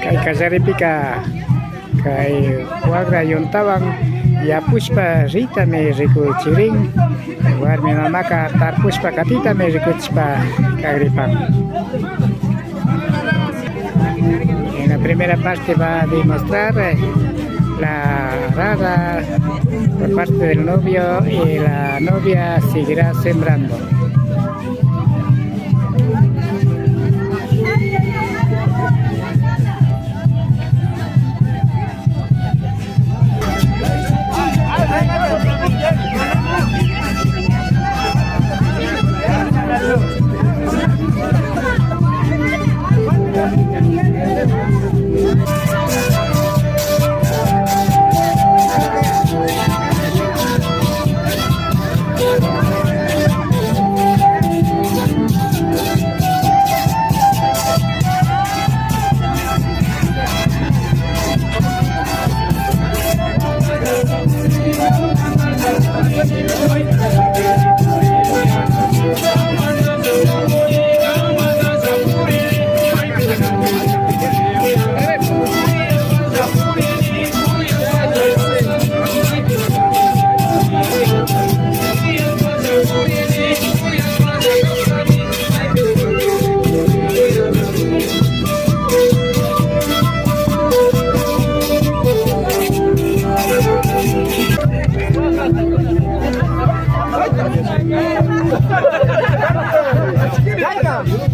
Kay kallaripika kay wagra yuntawan yapushpa ritami rikuchirin, warmi mamaka tarpushpa katitami rikuchishpa kagripan. En la primera parte va a demostrar la arada por parte del novio y la novia seguirá sembrando.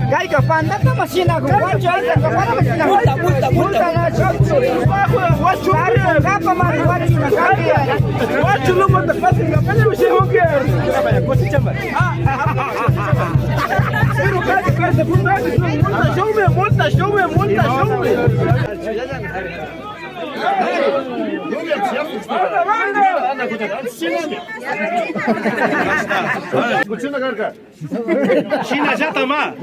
Kayka pandata mashina wachu ayka para mashina multa multa multa wachu kapa mari wachu wachu lumo ta fácil kapanya ushe honke cosecha pero casi casi multa showme multa showme multa showme. China ya está más.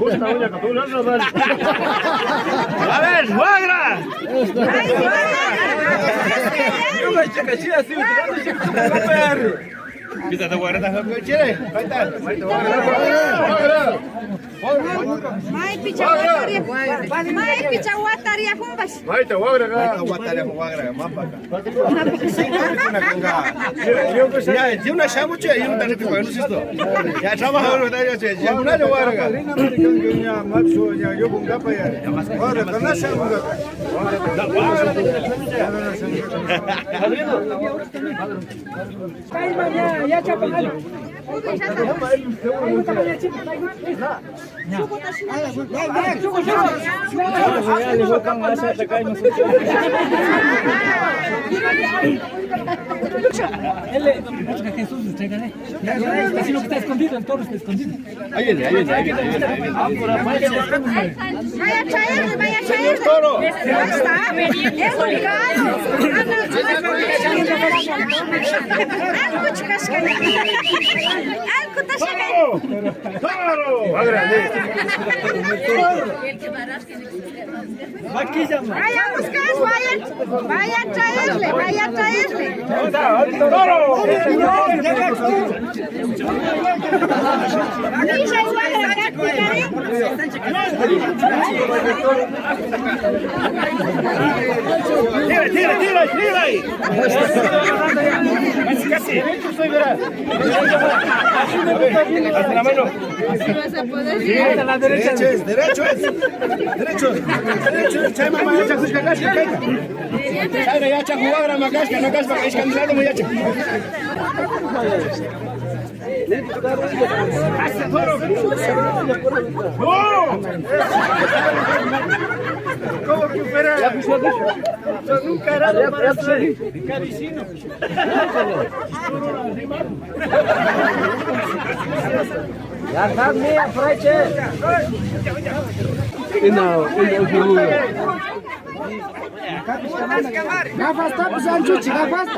A ver, wagra. Maypi chawatariajunpash. Mayta wagra Ya, una shamuche y un tarjeta con esto. Ya trabaja uno ya ya una wagra. Sino que está escondido, el toro está escondido. Ahí viene, ahí viene, ahí viene, ahí viene. Vaya a traerle, vaya a traerle. Toro. Ahí está. Es obligado. Algo ¡Toro! Vaya a buscar, vaya, vaya a traerle, vaya a traerle. ¡Toro! ¡Tira, tira, tira, tira ahí! Casi, casi. Haz la mano. A la derecha. Derecho es, derecho, derecho, chay mamá, ya chacushka kashka kayka. Chayra ya chaku wagra ma kashka, no kashpa ishkandirado mu yacha. ¡No! ¿Cómo que fuera? Yo nunca era para ser cadicino. Ya está mía, freche. Gafas tapos anchuchi, gafas.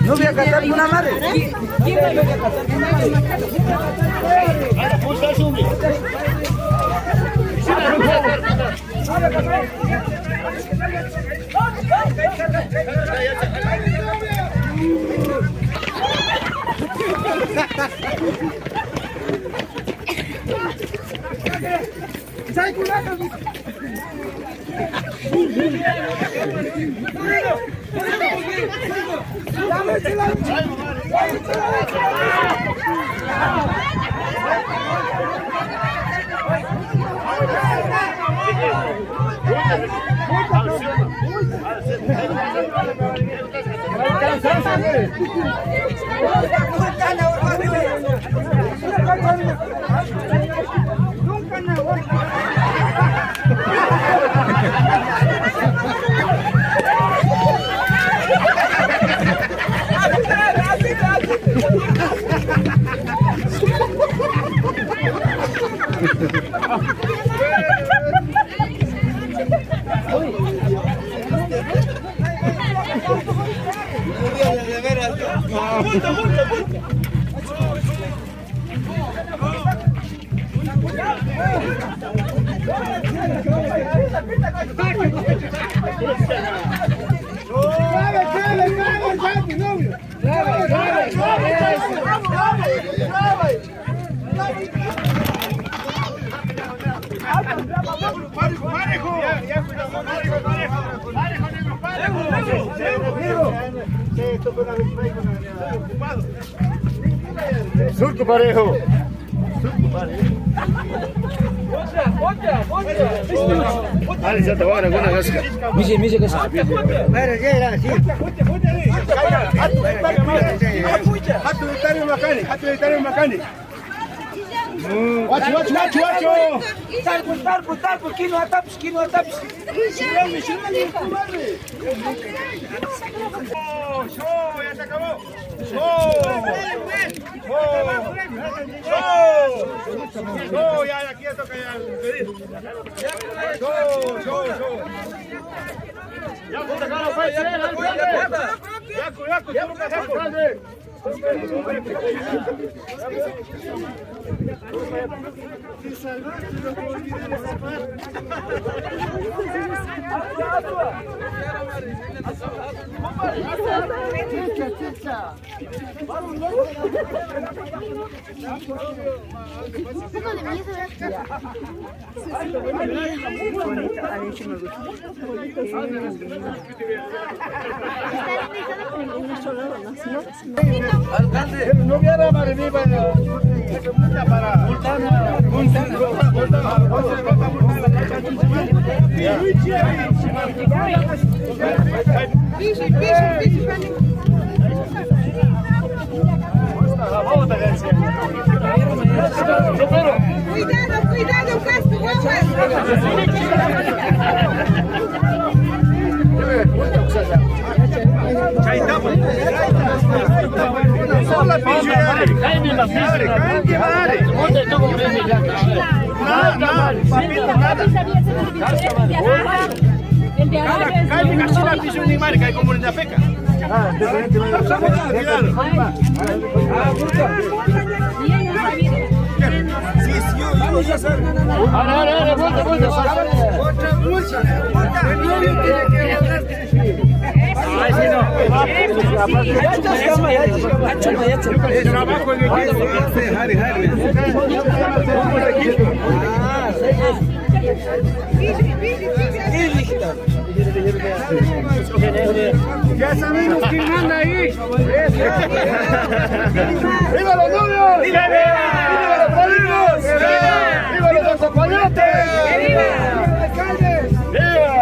No voy a cantar una madre. Surco parejo. Dale, ya te voy a una gasca. Mije, mije, gasca. Hatu Guacho, guacho, guacho, guacho. Tarpu, tarpu, tarpu, quinoa tapis, quinoa tapis. ¡Show! ¡Ya se acabó! ¡Show! ¡Show! ¡Show! ¡Show! Ya, aquí ya toca ya pedir. ¡Show! ¡Show! ¡Show! ¡Ya, puta cara, pues! ¡Ya, ya, ya! Un poco de miedo. A mí sí me gusta. Alcalde, no viera viva para Cuidado, cuidado, casco, guaguas. Ya sabemos quién manda ahí. ¡Viva los novios! ¡Viva los padrinos! ¡Viva los acompañantes! ¡Viva el alcalde! ¡Viva!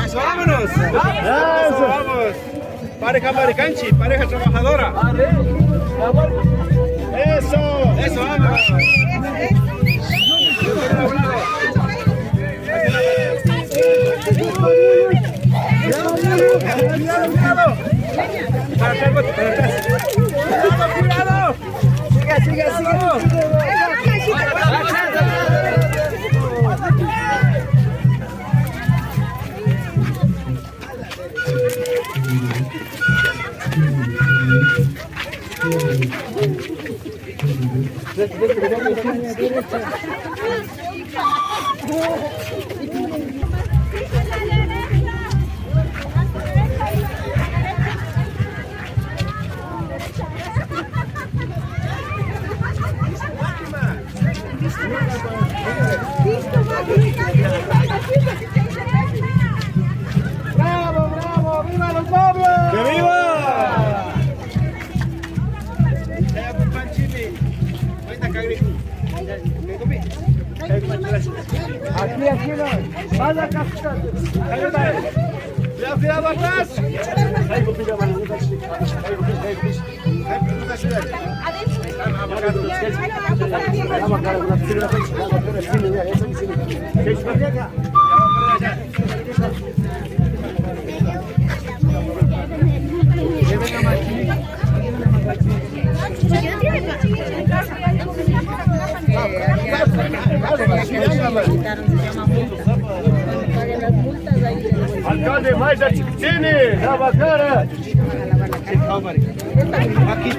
Eso, vámonos. Eso, vamos. Pareja maricanchi, pareja trabajadora. Eso, eso, vámonos. Para atrás, para atrás. ¡Cuidado! Siga, siga, siga. ¡Bravo, bravo! ¡Viva los novios! ¡Que viva! Aquí, aquí, no. Vaya acá. Cuidado atrás. Alcalde Maya Chiquichini, la bacana. Aquí.